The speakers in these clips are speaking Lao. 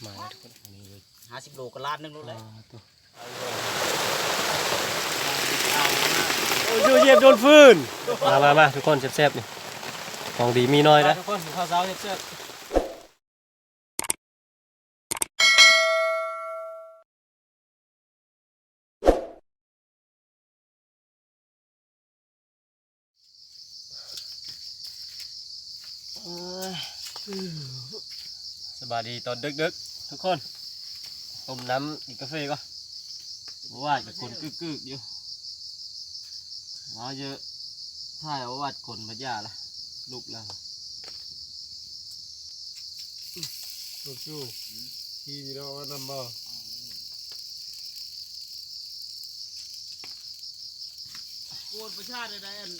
ມາແລ້ວທຸກຄົນ ອັນນີ້ເລີຍ ຫ້າສິບໂລກໍລ້ານໜຶ່ງໂລດແຫຼະ ໂອ້ຍ ເຫຢີບໂດນຟືນ ມາໆໆ ທຸກຄົນ ແຊບໆ ນີ້ ຂອງດີມີໜ້ອຍນະ ມາທຸກຄົນ ກິນເຂົ້າເຊົ້າແຊບໆ. ສະບາຍດີຕອນເດິກໆ ທຸກຄົນ ຕົ້ມນ້ຳກິນກາເຟກ່ອນ ບໍ່ວ່າຈະກົນກຶກໆ ຢູ່ ມາເຢີ ຖ້າເອົາວັດກົນບັດຢ່າລະ ລຸກແລ້ວ ສູ້ໆ ທີ່ມີເນາະ ວ່ານຳບໍ່? ໂກນປະຊາໄດ້ ອັນ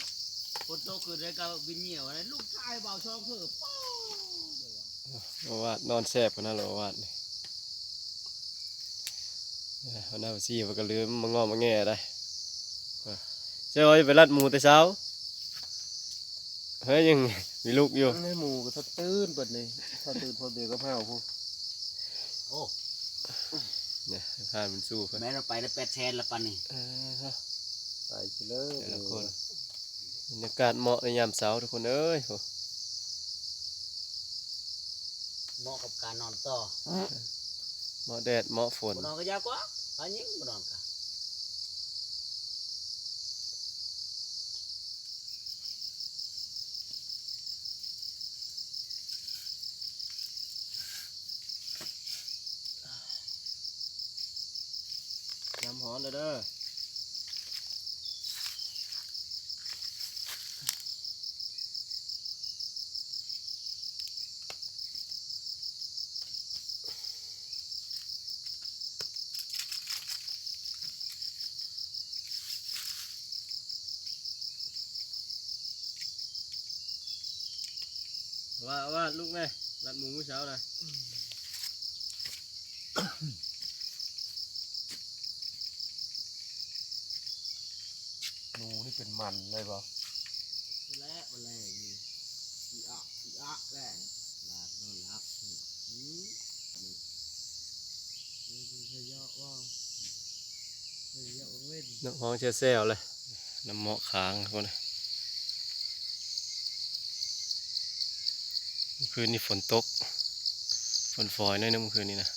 ຝົນຕົກຄືນໄດ້ກໍບິນຫຽວ ລູກຊາຍເບົາຊ່ອງເຜີ ໂອ້ ໂອວາດນອນແຊບຂະໜາດ ໂອວາດນີ້ ເອີ ຫົວໜ້າບັນຊີເພິ່ນກໍລືມມາງໍມາແງໄດ໋ ເຈົ້າວ່າຈະໄປລັດໝູແຕ່ເຊົ້າ ເຮີ້ຍ ຍັງມີລູກຢູ່ ໃນໝູກໍຖ້າຕື່ນເບິດນີ້ ຖ້າຕື່ນພ້ອມດຽວກັບເຮົາພຸ້ນ ໂອ້ ນີ້ ພາມັນສູ້ ແມ່ນວ່າໄປໄດ້ແປດແສນລະປານນີ້ ເອີ ໄປຊິເລີຍ ແຕ່ລະຄົນ ບັນຍາກາດເໝາະໃນຍາມເຊົ້າ ທຸກຄົນເອີຍ ໂອ້ ເໝາະກັບການນອນຕໍ່ ເໝາະແດດເໝາະຝົນ ບໍ່ນອນກໍຢ່າກວ່າ ພາຍິງບໍ່ນອນກະ ນ້ຳຮ້ອນແລ້ວເດີ ວ່າ ວ່າ ລຸກແມ່ ລັດໝູມື້ເຊົ້ານະ ໜູນີ້ເປັນມັນເລີຍບໍ່? ແລະ ແລະ ອີອະ ອີອະ ແລະ ນອນຫຼັບ ອື ເນາະ ຮ້ອງແຊວໆ ເລີຍ ນ້ຳເໝາະຄ້າງພຸ້ນ ເມື່ອຄືນນີ້ຝົນຕົກ ຝົນຝອຍໜ້ອຍໜຶ່ງເມື່ອຄືນນີ້ນະ.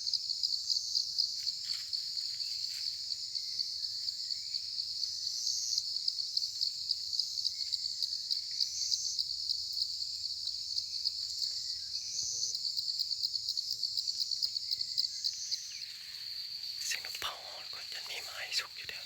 ສຽງນົກເປົ່າຮ້ອງກ່ອນ ຢ້ານມີໝາໃຫ້ສຸກຢູ່ເດີ. ເ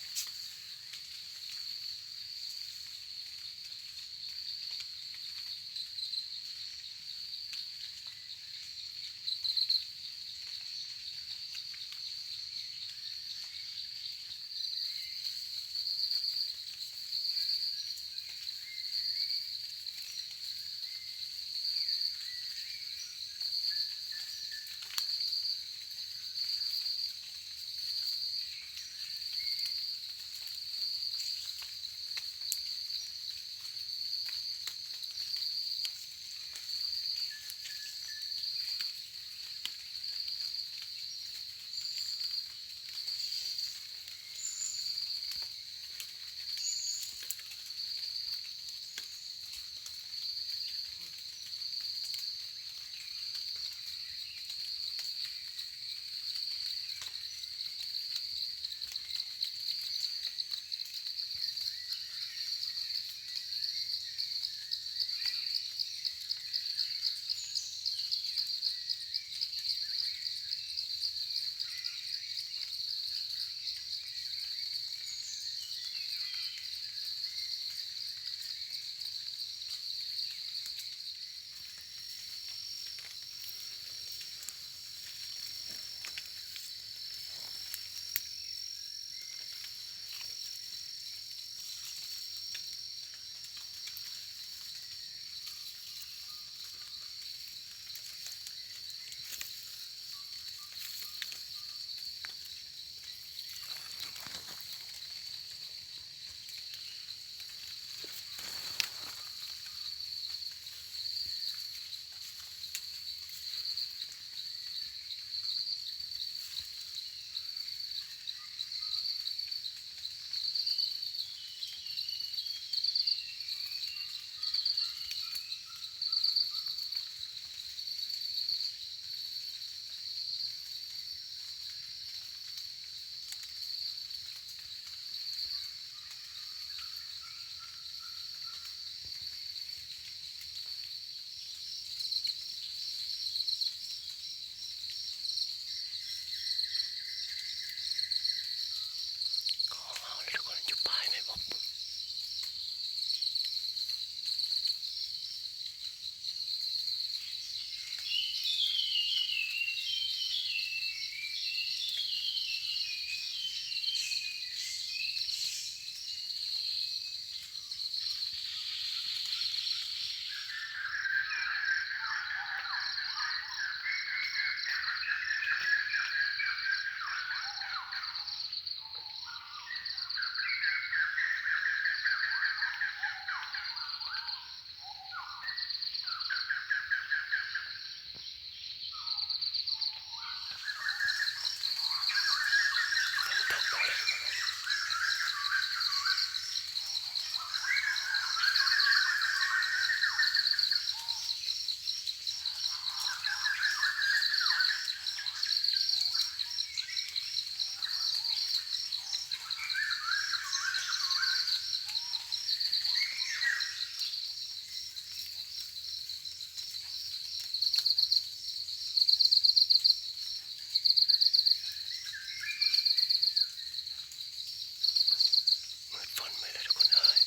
ມືດຝົນໄປແລ້ວທຸກຄົນເອີຍ.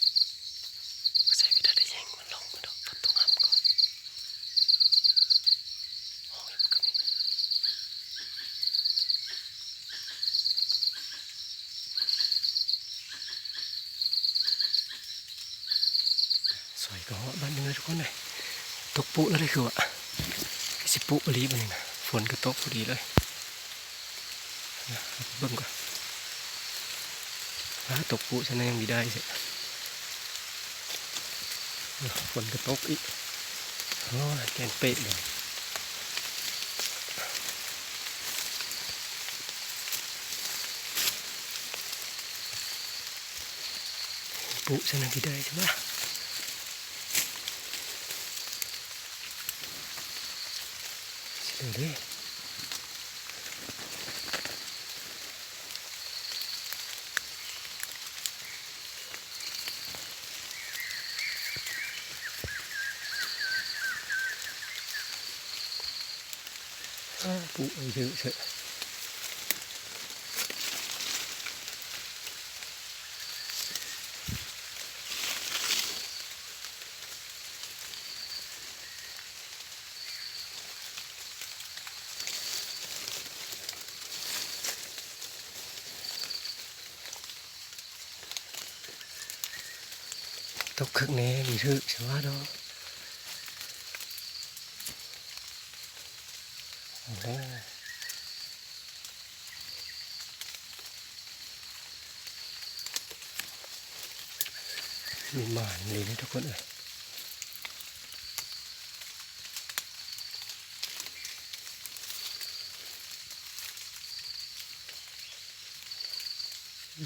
ໃສ່ກໍໄດ້ຍິງມັນລົງມາດອກ ຝົນຕົກຫ້ຳກ່ອນ. ຫ້ອງອີກກໍມີ. ສອຍກໍຮອດບາດໜຶ່ງແລ້ວທຸກຄົນເອີຍ. ຕົກປຸແລ້ວເດ້ ຄືວ່າຊິປຸອີ່ຫຼີບາດນີ້ນະ. ຝົນກໍຕົກພໍດີເລີຍ. ເບິ່ງກ່ອນ. ອາ ຕົກປຸຊະນະ ຍັງມີໄດ້ເສຍ. ຝົນກໍຕົກອີກ. ໂອ້ຍ ແກນເປະເລີຍ. ປຸຊະນະ ຊິໄດ້ຊະວະ. ຊິໄດ້ເດ້. ອາ ປຸເອົາເຍອະເຊາະ. ຕົກຄັກແນ່ ມີຖືກຊະວ່າດອກ. ເອົາແລ້ວ ມີໝານເລີຍທຸກຄົນເອີຍ.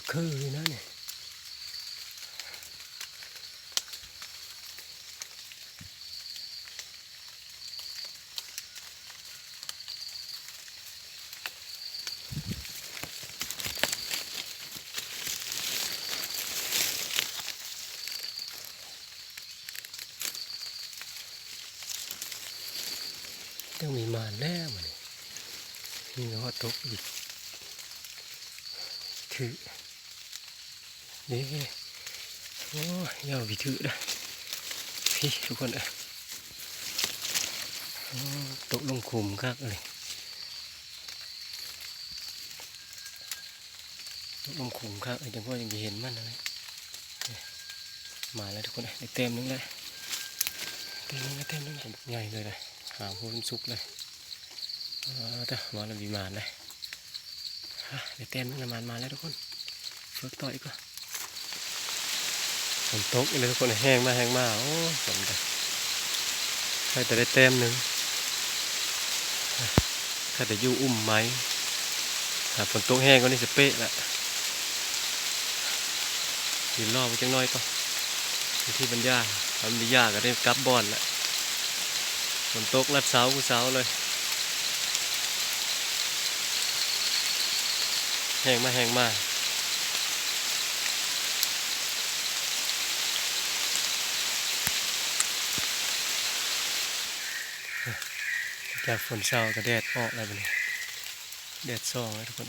ຄືນະນີ້ ຕ້ອງມີໝານແລ້ວມື້ນີ້ ມີຮອດຕົກອີກ ຖືກເດ້. ໂອ້ຍ ຢ່າໄປຖືກເດີ້ ພີ້ທຸກຄົນເອີຍ. ໂອ້ ຕົກລົງຂຸມຄັກເລີຍ. ຕົກລົງຂຸມຄັກ ຈັ່ງພໍຈັ່ງຊິເຫັນມັນຫັ້ນແຫຼະ. ມາແລ້ວທຸກຄົນເອີຍ ໄດ້ແຕ້ມໜຶ່ງແລ້ວ ແຕ້ມໜຶ່ງ ໄດ້ແຕ້ມໜຶ່ງ ບັກໃຫຍ່ເລີຍນະ ຫາງໂພນສຸກເລີຍ. ອາ ເດີ ມາແລ້ວ ມີໝານເລີຍ. ອາ ໄດ້ແຕ້ມໜຶ່ງແລ້ວ ໝານມາແລ້ວທຸກຄົນ. ເຝິກຕໍ່ອີກກ່ອນ. ຝົນຕົກອີກແລ້ວທຸກຄົນ ແຮງມາແຮງມາ. ໂອ້ ຝົນກະໃຄ່ແຕ່ໄດ້ແຕ້ມໜຶ່ງ ໃຄ່ແຕ່ຢູ່ອຸ່ມໄມ້. ຖ້າຝົນຕົກແຮງກວ່ານີ້ຊິເປະລະ ຢືນລໍໄວ້ຈັກໜ້ອຍກ່ອນ ເປັນທີ່ບັນຍາ. ຄັນບັນຍາກໍໄດ້ກັບບ່ອນລະ. ຝົນຕົກລັດເຊົາ ເຊົາເລີຍ. ແຮງມາແຮງມາ ຈາກຝົນເຊົາກໍແດດອອກແລ້ວບັດນີ້ ແດດສ່ອງແລ້ວທຸກຄົນ.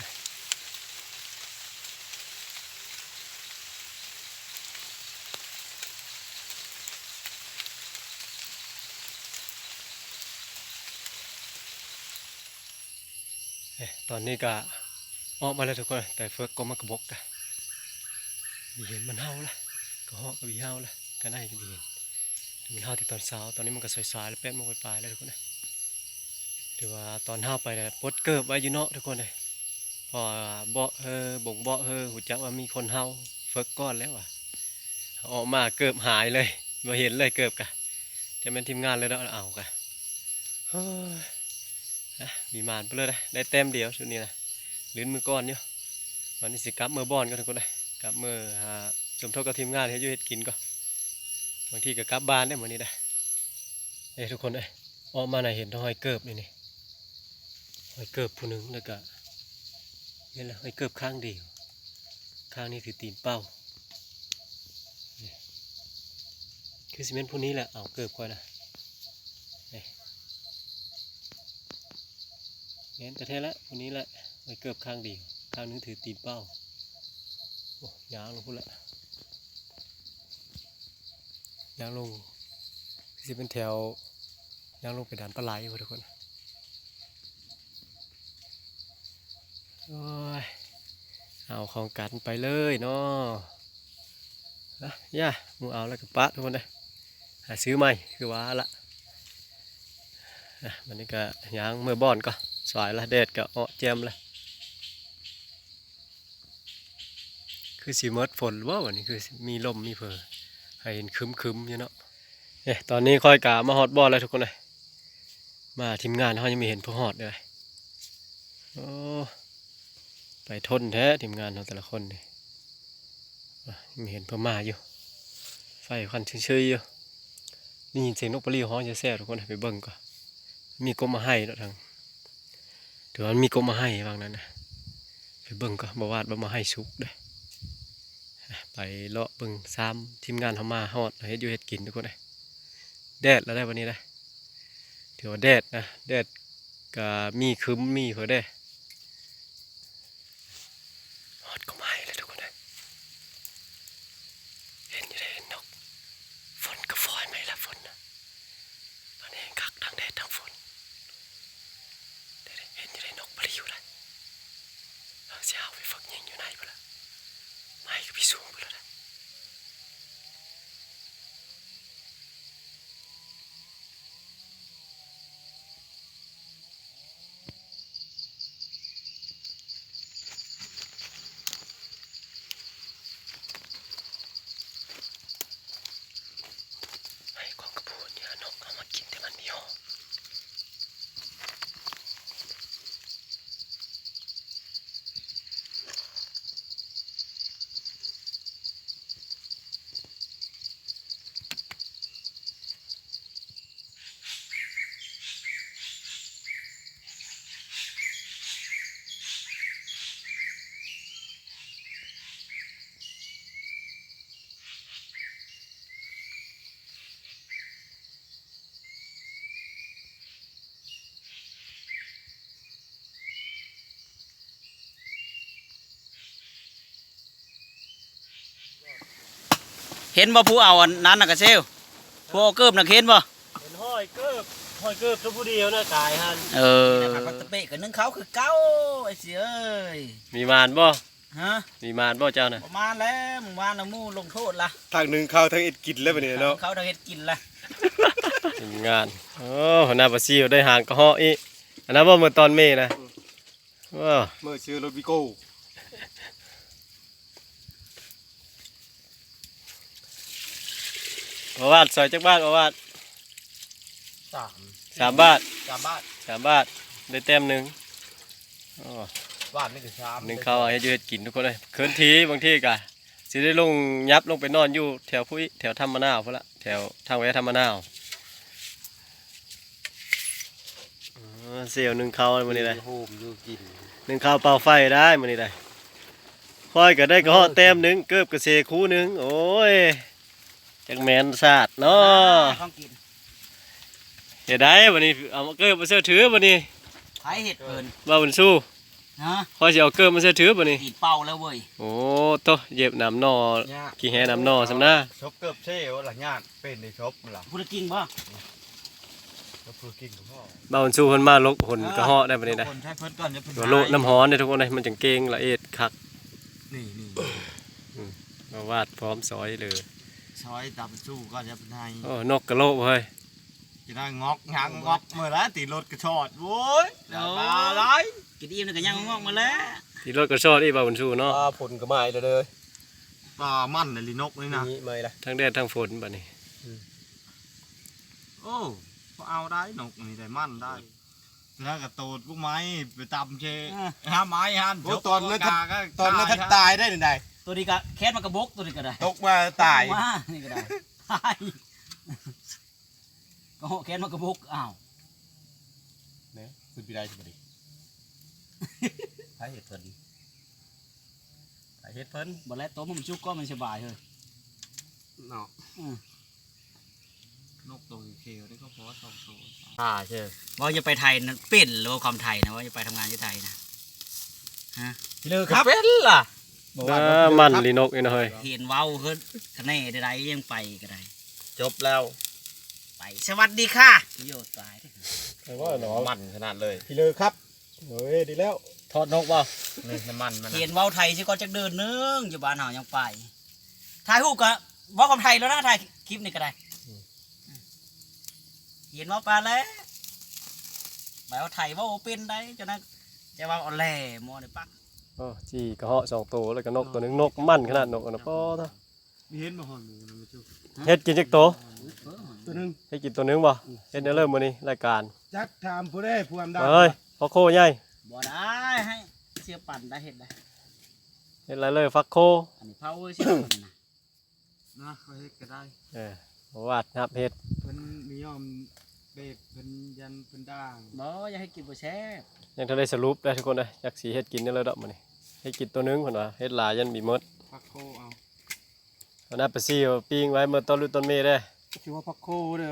ເອີ ຕອນນີ້ກະອອກມາແລ້ວທຸກຄົນ ແຕ່ເຝິກກໍມັນກະບົກກະ ມີເຫັນມັນເຫົ່າລະ ກະຮອກກະມີເຫົ່າລະ ກະໄນກະມີເຫັນ ມັນເຫົ່າແຕ່ຕອນເຊົ້າ. ຕອນນີ້ມັນກະສາຍໆລະ ແປດໂມງປາຍໆແລ້ວທຸກຄົນເອີຍ. ຖືວ່າຕອນເຮົາໄປລະປົດເກີບໄວ້ຢູ່ເນາະທຸກຄົນເອີຍ ເພາະວ່າເບາະເຮີ ບົ່ງເບາະເຮີ ຮູ້ຈັກວ່າມີຄົນເຫົ່າ ເຝິກກ່ອນແລ້ວວ່າ ອອກມາເກີບຫາຍເລີຍ ບໍ່ເຫັນເລີຍເກີບກະ ຈະແມ່ນທີມງານເລີຍເນາະເອົາກະ. ໂອ້ຍ ອະ ມີໝານໄປເລີຍນະ ໄດ້ແຕ້ມດຽວຊຸດນີ້ນະ ລື່ນມືກ່ອນຢູ່. ບາດນີ້ຊິກັບເມືອບ່ອນກ່ອນທຸກຄົນເອີຍ ກັບເມືອຫາສົມທົບກັບທີມງານເຮັດຢູ່ເຮັດກິນກ່ອນ. ບາງທີກໍກັບບ້ານເດ້ມື້ນີ້ນະ. ເອີ ທຸກຄົນເອີຍ ອອກມານະເຫັນຮອຍເກີບນີ້ ນີ້ ຮອຍເກີບຜູ້ໜຶ່ງ ແລ້ວກະ ແມ່ນລະ ຮອຍເກີບຂ້າງດຽວ ຂ້າງນີ້ຖືຕີນເປົ່າ. ນີ້ ຄືຊິແມ່ນຜູ້ນີ້ແຫຼະ ເອົາເກີບຂ້ອຍນະ. ນີ້ ແມ່ນແທ້ໆລະ ຜູ້ນີ້ແຫຼະ. ໃສ່ເກີບຂ້າງດຽວ ຂ້າງໜຶ່ງຖືຕີນເປົ້າ. ໂອ້ ຍ່າງລົງພຸ້ນລະ ຍ່າງລົງ ຄືຊິເປັນແຖວ ຍ່າງລົງໄປດ່ານປາໄຫຼພຸ້ນ ທຸກຄົນ. ໂອ້ຍ ເອົາຂອງກັນໄປເລີຍເນາະ. ອະ ຢ່າ ໝູ່ເອົາແລ້ວກໍປະ ທຸກຄົນເອີຍ ຫາຊື້ໃໝ່ ຄືວ່າລະ. ອະ ບັດນີ້ກໍຍ່າງເມືອບ່ອນກ່ອນ ສາຍລະ ແດດກໍເອາະແຈ່ມລະ. ຄືຊິໝົດຝົນບໍ່ ບັດນີ້ຄືຊິມີລົມມີເພີ ໃຫ້ເຫັນຄຶ້ມໆຢູ່ເນາະ. ເອີ ຕອນນີ້ຂ້ອຍກະມາຮອດບ່ອນແລ້ວ ທຸກຄົນເອີຍ. ມາທີມງານເຮົາຍັງບໍ່ເຫັນຜູ້ຮອດເລີຍ. ໂອ້ ໄປທົນແທ້ທີມງານເຮົາແຕ່ລະຄົນນີ້. ອະ ຍັງເຫັນເພິ່ນມາຢູ່ ໄຟຄວັນເຊີຍໆຢູ່. ໄດ້ຍິນສຽງນົກປະລິວຮ້ອງແຊວໆ ທຸກຄົນ ໄປເບິ່ງກ່ອນ. ມີກົກມະໄຮເນາະ ທາງ ຖືວ່າມັນມີກົກມະໄຮຫວ່າງນັ້ນນະ. ໄປເບິ່ງກ່ອນ ບໍ່ວາດວ່າມະໄຮສຸກເດ້. ໄປເລາະເບິ່ງ ສາມທີມງານເຮົາມາຮອດ ເຮັດຢູ່ເຮັດກິນ ທຸກຄົນເອີຍ. ແດດແລ້ວໄດ໋ ບັດນີ້ໄດ໋ ຖືວ່າແດດນະ ແດດກະມີຄຶ້ມມີເພີເດ້. ຮອດກໍມາອີກແລ້ວ ທຸກຄົນເອີຍ. ເຫັນຢູ່ເດ້ ເຫັນນົກ. ຝົນກໍຟອຍມາອີກແລ້ວ ຝົນນະ. ບັດນີ້ຄັກ ທັງແດດທັງຝົນ. ເດ້ໆ ເຫັນຢູ່ເດ້ ນົກປະລິວນະ. ເຮົາຊິເອົາໄປຝຶກຍິງຢູ່ໃນພຸ້ນລະ. ໄມ້ກໍໄປສູງພຸ້ນລະນະ. ໃຫ້ຂອງກະປູນເຍາະ ນົກເອົາມາກິນແຕ່ມັນມີຫອມ. ເຫັນບໍ່ ຜູ້ເອົາອັນນັ້ນນະກະເຊວ ຜູ້ເອົາເກີບນະ ເຫັນບໍ່? ເຫັນຫ້ອຍເກີບ ຫ້ອຍເກີບຕົວຜູ້ດຽວນະ ກາຍຫັ້ນ. ເອີ ແລ້ວກໍບັກຕະເປະກໍໜຶ້ງເຂົ້າຄືເກົ່າ ໄອ້ເສຍເອີຍ. ມີໝານບໍ່? ຮະ? ມີໝານບໍ່ເຈົ້ານະ? ບໍ່ມານແລ້ວ ມື້ວານນະໝູ່ລົງໂທດລະ ທັງໜຶ້ງເຂົ້າທັງເຮັດກິນແລ້ວບັດນີ້ເນາະ. ເຂົ້າທັງເຮັດກິນລະ ທີມງານ. ໂອ້ ຫົວໜ້າປາຊິວໄດ້ຫາງກະເຫາະອີກ ອັນນັ້ນບໍ່ ເມື່ອຕອນເມນະ. ອືມ ວ້າ ເມື່ອຊື້ລົດວີໂກ້. ບໍ່ວາດ ຊອຍຈັກບາດ ບໍ່ວາດ? ສາມ ສາມບາດ ສາມບາດ ສາມບາດ ໄດ້ແຕ້ມໜຶ່ງ. ໂອ້ ວາດນີ້ກໍສາມ ໜຶ້ງເຂົ້າເຮັດຢູ່ເຮັດກິນ ທຸກຄົນເອີຍ. ຄືນທີບາງທີກະຊິໄດ້ລົງ ຫຍັບລົງໄປນອນຢູ່ແຖວພຸ້ນອີກ ແຖວຖ້ຳມະນາວພຸ້ນລະ ແຖວທາງແວຖ້ຳມະນາວ. ເອີ ເຊວໜຶ້ງເຂົ້າມື້ນີ້ໄດ໋ ໂຮມຢູ່ກິນ ໜຶ້ງເຂົ້າເປົ່າໄຟໄດ້ມື້ນີ້ໄດ໋. ຂ້ອຍກໍໄດ້ກະເຫາະແຕ້ມໜຶ່ງ ເກີບກະເຊຄູ່ໜຶ່ງ. ໂອ້ຍ ຈັກແມ່ນຊາດເນາະ ຂອງກິນ. ເຮັດໄດ້ບັດນີ້ ເອົາເກີບມາເຊື່ອຖືບັດນີ້. ໃຜເຮັດເພິ່ນ? ບ່າວບຸນຊູ. ຮະ? ຂ້ອຍຊິເອົາເກີບມາໃສ່ຖືບາດນີ້ ຕີນເປົ່າແລ້ວເວີຍ. ໂອ້ໂຕ ເຢັບນ້ຳໜໍ່ ຍາກ ຂີ້ແຮ່ນ້ຳໜໍ່ສ່ຳນາ. ຊົບເກີບເຊວລະຍາກ ເປັນໄດ້ຊົບລະ ຜູ້ລະກິ້ງບໍ່? ຜູ້ກິ້ງກໍພໍ. ບ່າວບຸນຊູເພິ່ນມາລົກຫົນກະເຫາະໄດ້ບາດນີ້ນະ. ຄົນໃຊ້ເພິ່ນກ່ອນ ຢ່າເພິ່ນ ໂລະນ້ຳຮ້ອນເດ້ທຸກຄົນເດ້ ມັນຈັ່ງເກັ່ງລະອຽດຄັກ. ນີ້ໆ ອືມ ມາວາດພ້ອມຊອຍເລີຍ ຊອຍຕາບຸນຊູກ່ອນ ຢ່າເພິ່ນໃຫ້. ໂອ້ ນົກກະໂລະເຮີ້ຍ. ຈະໄດ້ງອກຫຍັງງອກເມື່ອລະ ຕີລົດກະຊອດ. ໂອ້ຍ ໂອ້ຍ ຫຼາຍ ກິນອີ່ມແລ້ວກະຍັງງອກມາແລ້ວ ຕີລົດກະຊອດອີກ ບ່າວບຸນຊູເນາະ. ປາຝົນກະມາອີກແລ້ວເດີ ປາມັນລະລິນົກນີ້ນະ ມີໄໝລະ ທັງແດດທັງຝົນບາດນີ້. ອືມ ໂອ້ ບໍ່ເອົາໄດ້ນົກນີ້ໄດ້ ມັນໄດ້ ແລ້ວກະໂຕດພວກໄມ້ໄປຕຳເຊ ເອີ ຫາໄມ້ຫັ້ນ. ໂອ້ ຕົກ ຕອນນັ້ນ ກະ ຕອນນັ້ນ ກະຕາຍໄດ້ນີ້ໄດ໋ ໂຕນີ້ກະແຄນມາກະບົກ ໂຕນີ້ກະໄດ້ ຕົກມາຕາຍ ມານີ້ກະໄດ້ ຕາຍ. ກະເຫາະແຄນມາກະບົກ ອ້າວ ເນາະ ຂຶ້ນໄປໄດ້ຊິບາດນີ້. ໃຜເຮັດເພິ່ນ ໃຜເຮັດເພິ່ນ. ບໍ່ແລ້ວຕົ້ມໃຫ້ມັນສຸກກ່ອນ ມັນສະບາຍເຮີ້ຍ ເນາະ. ອືມ ນົກໂຕຂຽວໆນີ້ກໍພໍສອງໂຕ ອ່າ ເຊີ ເວົ້າຢ່າໄປໄທນະ ເປັນແລ້ວຄວາມໄທນະ ເວົ້າຢ່າໄປທຳງານຢູ່ໄທນະ. ພີ່ເລີຄັບ ເປັນລະ ບໍ່ວ່າ ເອີ ມັນລີນົກນີ້ນະເຮີ້ຍ ເຫັນເວົ້າເຮີ້ນ ຄະແນໃດໆ ຍັງໄປກໍໄດ້ ຈົບແລ້ວ ໄປ ສະຫວັດດີຄ່ະ ໂຍຕາຍ ໄປວ່າເນາະ ມັນຂະໜາດເລີຍ ພີ່ເລີຄັບ ເອີຍ ດີແລ້ວ ທອດນົກບໍ່? ນີ້ນ້ຳມັນມັນ ເຫັນເວົ້າໄທຊິກ່ອນຈັກເດືອນໜຶ່ງ ຢູ່ບ້ານເຮົາຍັງໄປ ຖ່າຍຮູບກໍເວົ້າຄຳໄທແລ້ວນະ ຖ່າຍຄລິບນີ້ກໍໄດ້ ອືມ ເຫັນເວົ້າປານແລ້ວ ໄປເວົ້າໄທເວົ້າບໍ່ເປັນໃດ ຈັ່ງນັ້ນຈະເວົ້າເອົາແຫຼໝໍນີ້ປັກ ໂອ້ ຈີ່ກະເຫາະສອງໂຕ ແລ້ວກະນົກໂຕໜຶ່ງ ນົກມັນຂະໜາດນົກຫັ້ນນະ ປອດໂທ້ ມີເຫັນບໍ່ ຮອດໝູນະ ເຮັດກິນຈັກໂຕ? ໂຕໜຶ່ງ ເຮັດກິນໂຕໜຶ່ງບໍ່? ອືມ ເຮັດແນວເລີຍມື້ນີ້ ລາຍການ ຈັກຖາມຜູ້ໃດ ຜູ້ອຳດາ ເອີຍ ພໍ່ໂຄໃຫຍ່ ບໍ່ໄດ້ ໃຫ້ເສຍປັນໄດ້ເຮັດໄດ້ ເຮັດລາຍເລີຍ ຟັກໂຄ ອັນນີ້ເຜົາເວີຍ ເສຍປັນນະ ນະ ຂ້ອຍເຮັດກໍໄດ້ ເອີ ບໍ່ວ່າຮັບເຮັດ ເພິ່ນມີຍອມເບບ ເພິ່ນຢ້ານເພິ່ນດ່າ ບໍ່ ຢາກໃຫ້ກິນບໍ່ແຊບ ຍັງທັນໄດ້ສະຫຼຸບເດີທຸກຄົນເດີ ຈັກຊິເຮັດກິນແນວໃດດອກມື້ນີ້ ເຮັດກິນໂຕໜຶ່ງເພິ່ນວ່າ ເຮັດຫຼາຍຢ້ານມີໝົດ ຜັກໂຄເອົາ ອັນນັ້ນປາຊິວປີ້ງໄວ້ເມື່ອຕອນລຸ້ນຕອນເມເດ້ ຖືວ່າຜັກໂຄເດີ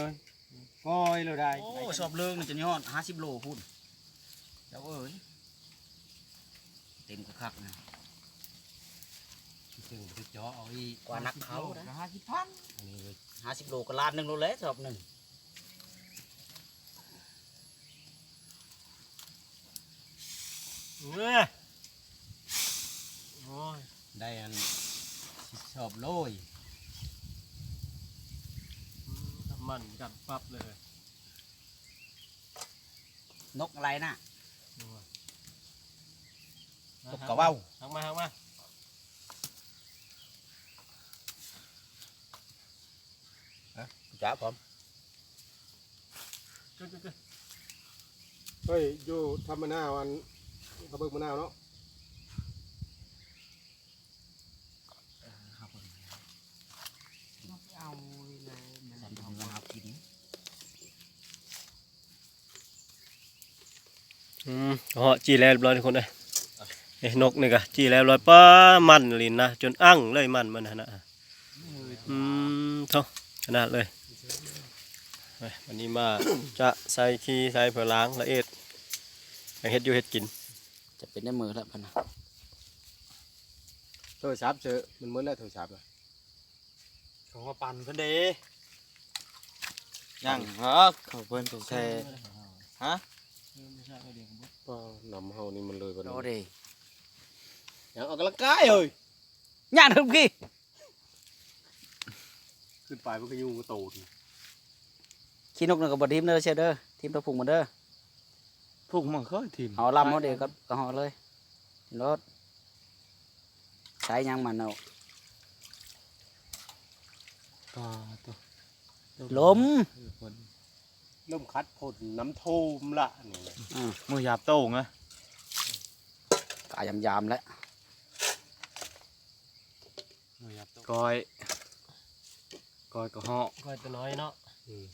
ກ້ອຍແລ້ວໄດ້ ໂອ້ ຊອບເລີງນີ້ ຈົນຍອດຫ້າສິບໂລພຸ້ນ ເຈົ້າເອີຍ ເຕັມຄັກໆນະ ເຖິງໄປເຈາະເອົາອີກ ກວ່າໜັກເຂົານະ ຫ້າສິບພັນ ອັນນີ້ເວີຍ ຫ້າສິບໂລກໍລ້ານໜຶ່ງໂລແຫຼະ ຊອບໜຶ່ງ ເອີ ໂອ້ຍ ໄດ້ອັນ ຊອບໂລຍ ອືມ ນ້ຳມັນກັນປັບເລີຍ ນົກອະໄລນະ ໂອ້ຍ ນົກກະເວົ້າ ຫັກມາ ຫັກມາ ຮະ ຈ້າພ້ອມ ເຮີ້ຍ ຢູ່ທຳມະນາວ ອັນ ເຂົາເບິ່ງມະນາວເນາະ ເອົາເລີຍ ມັນເອົາກິນ ອືມ ເຫາະຈີ່ແລ້ວຮຽບຮ້ອຍທຸກຄົນເອີຍ ເອີ ນົກນີ້ກະຈີ່ແລ້ວຮຽບຮ້ອຍ ປ້າ ມັນລີນນະ ຈົນອັ່ງເລີຍມັນມັນຫັ້ນນະ ອືມ ໂທ້ ຂະໜາດເລີຍ ເອີຍ ວັນນີ້ມາຈະໃສ່ຂີ້ໃສ່ເພື່ອລ້າງລະອຽດ ຍັງເຮັດຢູ່ເຮັດກິນ ຈະເປັນໄດ້ມື້ລະ ເພິ່ນນະ ໂທລະສັບເຊີ ມັນໝົດແລ້ວໂທລະສັບນະ ເຂົາມາປັ່ນເພິ່ນເດ້ ຍັງເອີ ເຂົາເພິ່ນສົງໄສ ຮະ ປ້າ ນ້ຳເຮົານີ້ມັນເລີຍບໍ່ໄດ້ ໂດເດ ຍັງອອກກຳລັງກາຍເຮີ້ຍ ຍ່າງເຖິງພີ້ ຂຶ້ນໄປມັນກໍຢູ່ກັບໂຕນີ້ ຂີ້ນົກນັ້ນກໍບໍ່ຖິ້ມເດີ ເຊເດີ ຖິ້ມແຕ່ພຸກມັນເດີ ພຸກມັນເຄີຍຖິ້ມ ເອົາລຳເຮົາເດ ກໍເຮົາເລີຍ ໂລດ ໃຊ້ຫຍັງມັນເອົາ ປາໂຕ ລົມ ລົມຄັດຝົນ ນ້ຳຖ້ວມລະນີ້ ອືມ ມື້ຍາມໂຕ່ງນະ ກະຍາມໆແຫຼະ ມື້ຍາມໂຕ່ງ ກ້ອຍ ກ້ອຍກະເຫາະ ກ້ອຍໂຕນ້ອຍເນາະ ອືມ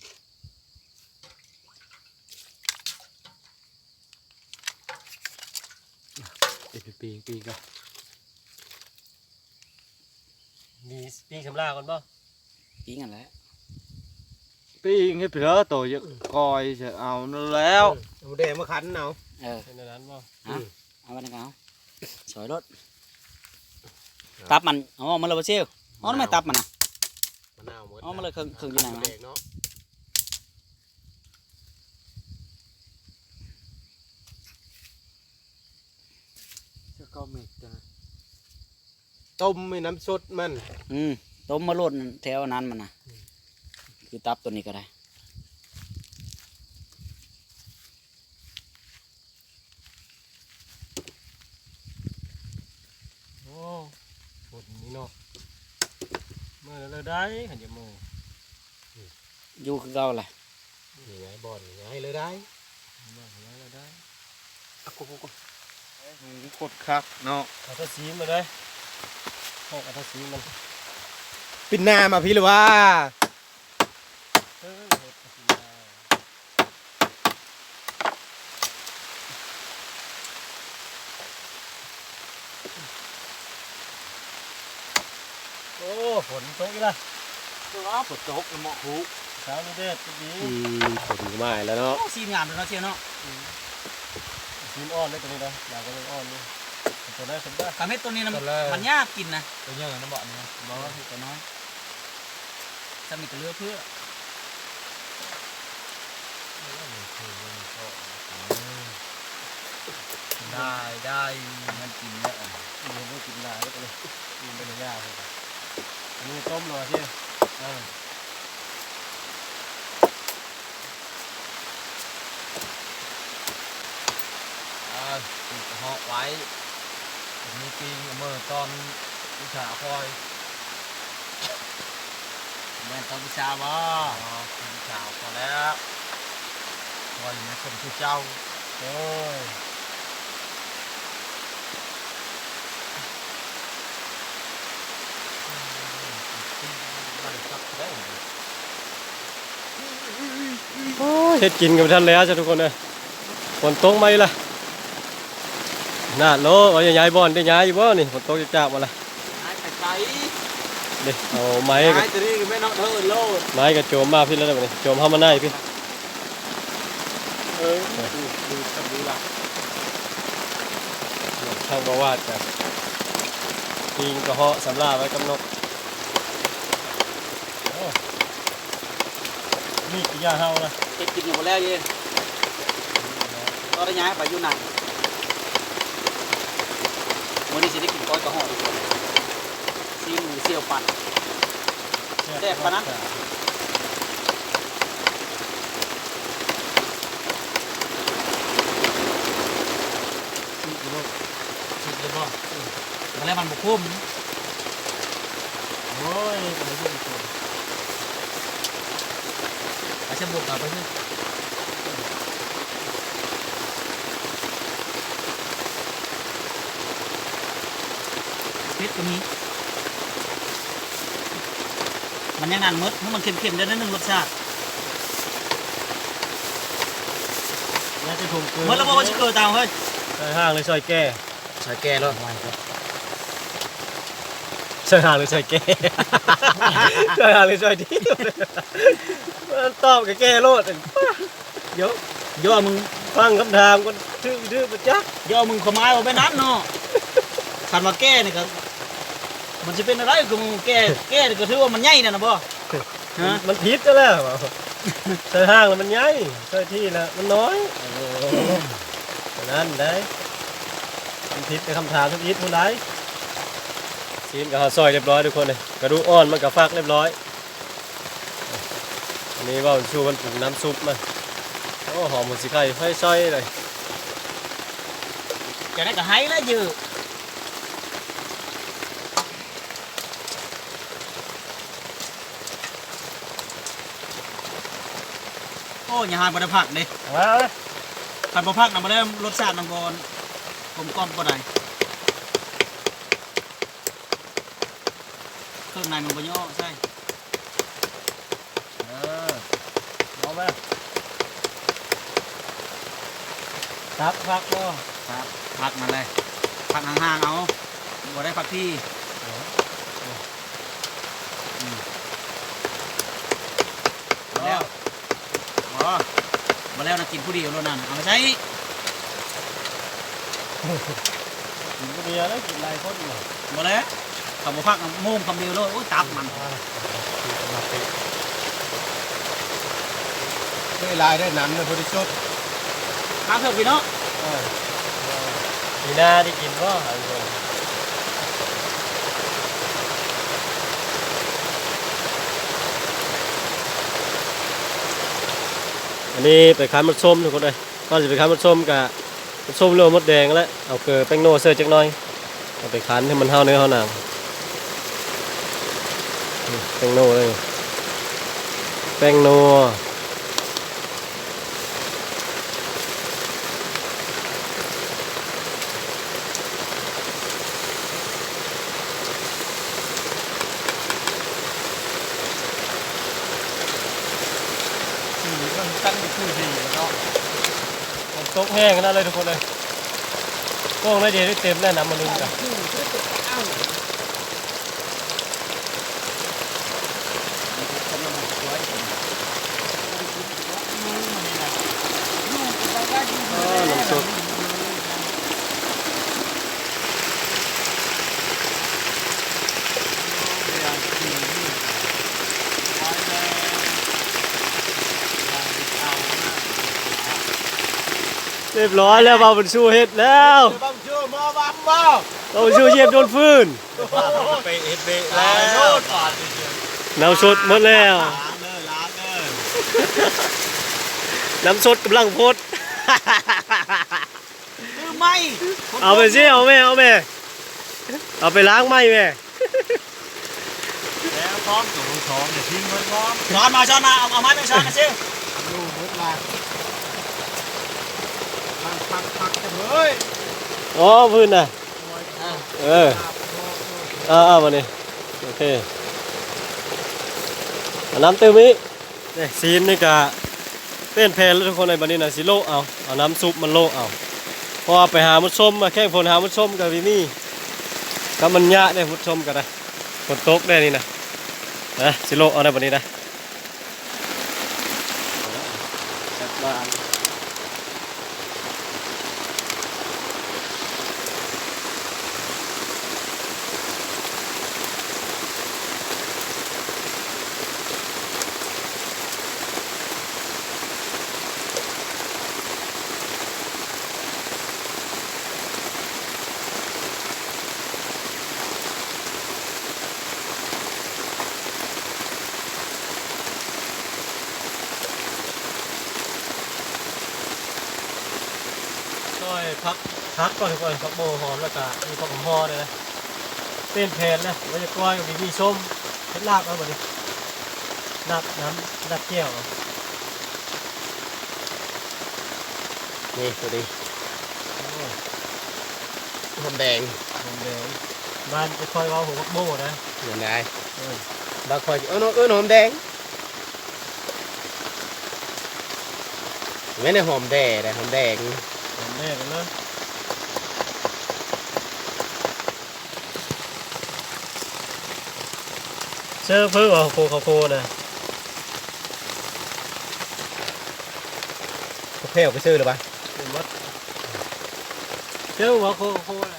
ເປັນປີ ປີກະ ມີປີ້ງສຳລາກ່ອນບໍ່? ປີ້ງຫັ້ນແຫຼະ ປີ້ງເຮັດໄປເດີ ໂຕຢາກກ້ອຍຈະເອົານັ້ນແລ້ວ ເອີ ເອົາແດງມາຂັນເອົາ ເອີ ເປັນອັນນັ້ນບໍ່? ຮະ ອືມ ເອົາໄວ້ນຳເອົາ ຊອຍໂລດ ຕັບມັນ ເອົາອອກມາເລີຍບໍ່ຊິວ ເອົາແມ່ຕັບມັນນະ ມະນາວໝົດ ເອົາມາເລີຍ ເຄິ່ງ ເຄິ່ງຢູ່ໃນ ແດງເນາະ ເຈົ້າເກົ້າເມັດ ຕົ້ມໃຫ້ນ້ຳສົດມັນ ອືມ ຕົ້ມມາໂລດແຖວນັ້ນມັນນະ ອືມ ຄືຕັບໂຕນີ້ກໍໄດ້ ໂອ້ ຝົນນີ້ເນາະ ເມື່ອແລ້ວເລີຍໄດ້ ຄັນຈະເມື່ອ ຢູ່ຄືເກົ່າແຫຼະ ນີ້ໄງ ບ່ອນນີ້ໄງເລີຍໄດ້ ບ່ອນນີ້ເລີຍໄດ້ ອາ ໂກ ໂກ ໂກ ໂຄດຄັກເນາະ ເອົາທາສີມາເດີ ເອົາທາສີມາ ປິ່ນໜ້າມາພີ້ລະວ່າ ເອີ ເຮັດ ໂອ້ ຝົນຕົກອີກລະ ເອີ ຝົນຕົກ ເໝາະຄຸ ເຊົ້ານີ້ແດດດີ ອືມ ຝົນກໍມາອີກແລ້ວເນາະ ໂອ້ ສີງາມເລີຍເນາະ ເຊຍເນາະ ອືມ ສີອ່ອນເດ້ ໂຕນີ້ເນາະ ດາວກໍຍັງອ່ອນຢູ່ ຕົວແລກຂຶ້ນໄປ ກະເມັດຕົວນີ້ນະ ຕົວແລກ ມັນຍາກກິນນະ ຕົວໃຫຍ່ນະ ບໍ່ນີ້ນະ ບໍ່ ເຮັດຕົວນ້ອຍ ຊ່ຳນີ້ກະເຫຼືອເພື່ອ ໄດ້ ໄດ້ ມັນກິນເຍອະ ເອີ ບໍ່ກິນຫຼາຍເລີຍ ກິນໄປເລີຍ ອັນນີ້ຕົ້ມແລ້ວຊິ ເອີ. ເອີ ປູກກະເຫາະໄວ້ ມີປີ້ງເອົາເມີຕອນວິຊາຂ້ອຍ ແມ່ນຕອນວິຊາບໍ່? ອໍ ຕອນວິຊາພໍແລ້ວ ຂ້ອຍມາສົ່ງຄືເຈົ້າ ໂອ້ຍ. ໂອ້ຍ ເຮັດກິນກະບໍ່ທັນແລ້ວຈ້ະທຸກຄົນເອີຍ ຝົນຕົກມາອີກລະ ນາດໂລ ເອົາ ຍ້າຍບ່ອນໄດ້ ຍ້າຍຢູ່ບໍ່ນີ້ ຝົນຕົກຈາກໆມາລະ ຍ້າຍໄປໄກ ເດ້ ເອົາໄມ້ກະ ຍ້າຍຕົວນີ້ກະແມ່ນເນາະ ເທີໂລດ ໄມ້ກະໂຈມມາພີ້ແລ້ວບາດນີ້ ໂຈມເຂົ້າມາໃນພີ້ ເອີ ເອີ ດີ ດີ ດີລະ ທາງບໍ່ວາດກະ ປີ້ງກະເຫາະສຳລາໄວ້ກັບນົກ ໂອ້ ມີດກະຢ່າເຫົ່າລະ ເຮັດກິນຍັງບໍ່ແລ້ວເດ ຕ້ອງໄດ້ຍ້າຍໄປຢູ່ໃນ ມື້ນີ້ຊິໄດ້ກິນກ້ອຍກະເຫາະ ຊີ້ນໝູສ່ຽວປັ່ນ ແຊບປານນັ້ນ ຊິກະໂລດ ຊິກະໂລດ ອືມ ມາແລ້ວມັນບໍ່ຂົມ ໂອ້ຍ ບໍ່ໄດ້ກິນ ໄປຊະບຸກ ເອົາໄປຊະ ເຜັດກະມີ ມັນຍັງນັ້ນໝົດ ມັນເຄັມໆ ໄດ້ໜ້ອຍໜຶ່ງລົດຊາດ ໜ້າຈະຖົມເກີນ ໝົດແລ້ວບໍ່ວ່າຊິເກີຕາມເຮີ້ຍ ຊ່ອຍຮ່າງຫຼືຊ່ອຍແກ່ ຊ່ອຍແກ່ໂລດ ຊ່ອຍຮ່າງຫຼືຊ່ອຍແກ່ ຊ່ອຍຮ່າງຫຼືຊ່ອຍທີບ ມັນຕອບກະແກ່ໂລດ ໂຢ ໂຢ ມຶງຟັງຄຳຖາມກ່ອນ ຖືກຖືກບໍ່ຈັກ ໂຢ ມຶງຄວາມໝາຍບໍ່ແມ່ນນັ້ນເນາະ ຄັນວ່າແກ່ນີ້ກະ ມັນຊິເປັນແນວໃດ ຄືແກ່ ແກ່ນີ້ກະຖືວ່າມັນໃຫຍ່ແລ້ວນະບໍ່ ຮະ ມັນຜິດແລ້ວ ຊ່ອຍຮ່າງລະມັນໃຫຍ່ ຊ່ອຍທີບລະມັນນ້ອຍ ເອີ ນັ້ນໄດ໋ ມັນຜິດແຕ່ຄຳຖາມທຳອິດພຸ້ນໄດ໋ ຊີ້ນກະເຮົາຊອຍຮຽບຮ້ອຍທຸກຄົນເອີຍ ກະດູກອ່ອນມັນກະຟັກຮຽບຮ້ອຍ ອັນນີ້ເວົ້າສູ່ມັນປຸງນ້ຳຊຸບມັນ ໂອ້ ຫອມຫົວສີໄຄ ໄຟຊ່ອຍເລີຍ ຈັ່ງໃດກະໄຫ້ລະເຢີ ໂອ້ ຍາຫານບໍ່ໄດ້ຜັກເດ້ ເອົາ ຄັນບໍ່ຜັກນະ ບໍ່ໄດ້ ລົດຊາດມັນບໍ່ກົມກ່ອມປານໃດ ເຄື່ອງໃນມັນບໍ່ຍໍໃສ່ ເອີ ເອົາມາ ຕັບຜັກບໍ່? ຕັບ ຜັກນັ້ນແຫຼະ ຜັກຫ່າງໆ ເອົາ ບໍ່ໄດ້ຜັກທີ່ ເອີ ອືມ ບໍ່ແລ້ວ ອໍ ບໍ່ແລ້ວນະ ກິນຜູ້ດຽວໂລດນັ້ນ ເອົາມາໃສ່ອີກ ກິນຜູ້ດຽວແລ້ວ ກິນຫຼາຍຄົນຢູ່ ບໍ່ແລ້ວ ເຂົາບໍ່ພັກນະ ໂມງຄຳດຽວໂລດ ໂອ້ຍ ຕັບມັນ ເອີ ເລີຍຫຼາຍໄດ້ ໜຳເລີຍ ບໍລິສຸດ ຫາເຖິງພີ້ເນາະ ເອີ ປີໜ້າໄດ້ກິນບໍ່? ອັນນີ້ໄປຄັ້ນໝົດສົ້ມທຸກຄົນເອີຍ ກ່ອນຊິໄປຄັ້ນໝົດສົ້ມກະ ສົ້ມຫຼືວ່າມົດແດງຫັ້ນແຫຼະ ເອົາເກືອແປ້ງນົວໃສ່ຈັກໜ້ອຍ ເອົາໄປຄັ້ນໃຫ້ມັນເຫົ່າເນື້ອເຫົ່າໜັງ ແປ້ງນົວເລີຍ ແປ້ງນົວ ຝົນຕົກແຮງຂະໜາດເລີຍທຸກຄົນເອີຍ ໂປ່ງໜ້ອຍດຽວນີ້ເຕັມແລ້ວ ນ້ຳມັນລຶ້ງກະ ເອີ ນ້ຳຊຸບ. ຮຽບຮ້ອຍແລ້ວ ບ່າວບຸນຊູເຮັດແລ້ວ. ເອີ ບ່າວບຸນຊູ ໝໍບາບບໍ່? ບ່າວບຸນຊູຢຽບໂດນຟືນ ໄປເຮັດເບະແລ້ວ. ນ້ຳສົດໝົດແລ້ວ. ລ້າງເດີ ລ້າງເດີ. ນ້ຳສົດກຳລັງພົດ. ຄືໄມ້ ເອົາໄປຊິ ເອົາແມ່ ເອົາແມ່ ເອົາໄປລ້າງໄມ້ແມ່. ແລ້ວພ້ອມໂຕສອງນີ້ ຊິງເບິ່ງພ້ອມ. ຊ້ອນມາ ຊ້ອນມາ ເອົາ ເອົາໄມ້ໄປຊ້ອນມາຊິ. ໂອ້ ໝົດລະ ພັກ ພັກ ພັກເລີຍ. ອໍ ພື້ນນະ ເອີ ເອີ ເອີ ບັດນີ້ ໂອເຄ ເອົານ້ຳຕື່ມອີກ. ນີ້ ຊີ້ນນີ້ກະປ່ຽນແຜນແລ້ວທຸກຄົນເອີຍ. ບັດນີ້ນະ ຊິໂລະເອົາ ເອົານ້ຳຊຸບມັນໂລະເອົາ ເພາະວ່າໄປຫາໝົດຊົມ ມາແຂ່ງຝົນຫາໝົດຊົມກະບໍ່ມີ ກະມັນຍາກເດ້ ໝົດຊົມກະໄດ້ ຝົນຕົກເດ້ນີ້ນະ. ນະ ຊິໂລະເອົາໄດ້ບັດນີ້ນະ. ຊອຍຜັກ ຜັກກ່ອນ ກ່ອນ ຜັກໂບຫອມ ແລ້ວກະມີຜັກຫອມຫໍ່ແດ່. ປ່ຽນແຜນແລ້ວ ວ່າຈະກ້ອຍກະມີສົ້ມ ເຮັດລາບເອົາບັດນີ້ ລາບນ້ຳ ລາບແຈ່ວເອົາ. ນີ້ ໂຕນີ້ ໂອ້ ຫອມແດງ ຫອມແດງ ບ້ານຂ້ອຍເວົ້າຫົວໝາກໂບນະ. ແມ່ນໄດ໋ ເອີ ບ້ານຂ້ອຍເອີ້ນ ເອີ້ນຫອມແດງ. ແມ່ນຫອມແດ ໄດ໋ ຫອມແດງ ຫອມແດງນະ. ເຊີເພີ້ວ່າໂຄ ເຂົ້າໂຄນະ ເຂົາແຜ່ໄປເຊີແລ້ວບາດ ເຊີວ່າໂຄ ເຂົ້າໂຄນະ.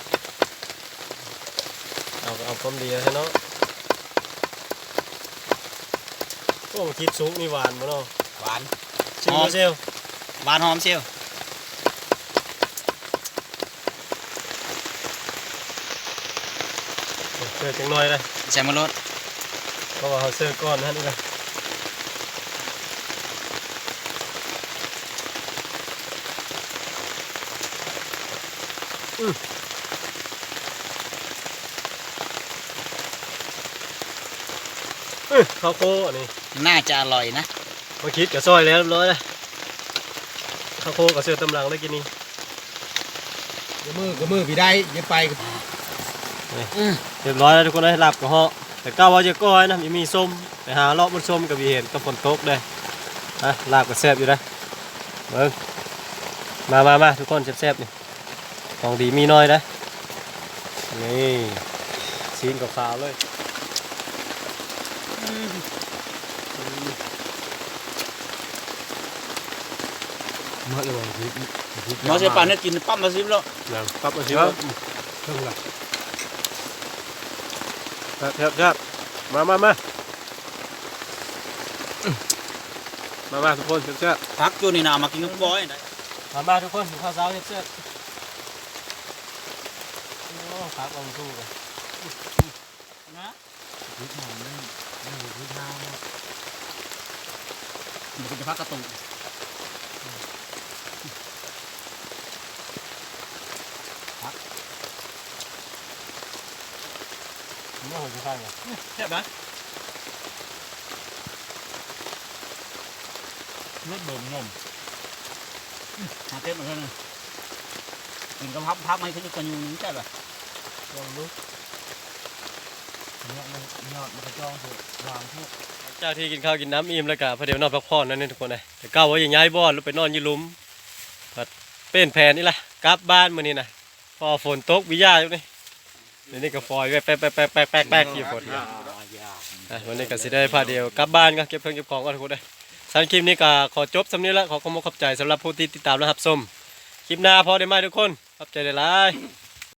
ເອົາ ເອົາຄວາມດີເອົາຊະເນາະ. ໂອ້ ມາຄິດສຸກນີ້ຫວານບໍ່ເນາະ? ຫວານ ຊິມ ຫອມ ເຊວ ຫວານຫອມເຊວ. ເຊີຈັກໜ້ອຍເດີ້ ໃສ່ໝົດໂລດ ເພາະວ່າເຮົາເຊີກ່ອນຫັ້ນນີ້ລະ. ອື ອື ເຂົ້າໂຄອັນນີ້ ໜ້າຈະອະລ່ອຍນະ. ມາຄິດກະຊອຍແລ້ວຮຽບຮ້ອຍແລ້ວ ເຂົ້າໂຄກະເຊີຕຳຫຼັງໄດ້ກິນນີ້. ຢ່າມືກະມືພີ່ໄດ້ ຢ່າໄປ ນີ້ ອື ຮຽບຮ້ອຍແລ້ວທຸກຄົນເອີຍ ລາບກະເຫາະ. ແຕ່ເກົ່າວ່າຈະກ້ອຍນະ ມີ ມີສົ້ມ ໄປຫາເລາະໝົດຊົມກະບໍ່ເຫັນ ກະຝົນຕົກເດ້. ອ່ະ ລາບກະແຊບຢູ່ເດ້ ເບິ່ງ ມາ ມາ ມາ ທຸກຄົນ ແຊບໆ ນີ້. ຂອງດີມີໜ້ອຍນະ ນີ້ ຊີ້ນຂາວໆ ເລີຍ. ອື ໝົດແລ້ວບໍ່? ໝໍເຊປານເຮັດກິນປັບມາຊິບແລ້ວ ປັບມາຊິບແລ້ວ. ເອີ ເຖິງລະ ແຊບໆ ມາ ມາ ມາ ມາ ມາ ທຸກຄົນ ແຊບໆ. ຜັກຢູ່ນີ້ນະ ເອົາມາກິນກັບກ້ອຍໄດ້. ມາ ມາ ທຸກຄົນ ກິນເຂົ້າເຊົ້າແຊບໆ. ໂອ້ ຜັກອອງຕູ້ກະ ນະ ເຮັດຫອມນີ້ ເຮັດຫອມ ມັນເປັນຜັກກະຕຸ ຜັກ ເນື້ອຫົວຊິໄຂ່ ແຊບນະ. ລົດເບິ່ງນົມ ຫາເກັບມາເທື່ອໜຶ່ງ ກິນກັບພັກ ພັກມັນຄືກັນຢູ່ນີ້ແຊບລະ ລອງດູ. ຍອດມັນ ຍອດມັນກະຈອງໂພດ ຫວານໂພດ. ຫຼັງຈາກທີ່ກິນເຂົ້າກິນນ້ຳອີ່ມແລ້ວກະ ພໍດີມານອນພັກຜ່ອນນັ້ນນີ້ທຸກຄົນເອີຍ. ແຕ່ເກົ່າວ່າຈະຍ້າຍບ່ອນ ລົງໄປນອນຢູ່ລຸ່ມ ພັດປ່ຽນແຜນອີກລະ ກັບບ້ານມື້ນີ້ນະ ເພາະຝົນຕົກບິຢາຢູ່ນີ້. ດຽວນີ້ກະຟອຍແປກໆໆໆຢູ່ຝົນ. ອ່ະ ມື້ນີ້ກະຊິໄດ້ພາດຽວກັບບ້ານກ່ອນ ເກັບເຄື່ອງເກັບຂອງກ່ອນທຸກຄົນເອີຍ. ສຳລັບຄລິບນີ້ກະຂໍຈົບສ່ຳນີ້ລະ ຂໍຂອບອົກຂອບໃຈສຳລັບຜູ້ທີ່ຕິດຕາມ ແລະ ຮັບຊົມ. ຄລິບໜ້າພໍ້ໄດ້ໃໝ່ທຸກຄົນ ຂອບໃຈຫຼາຍໆ.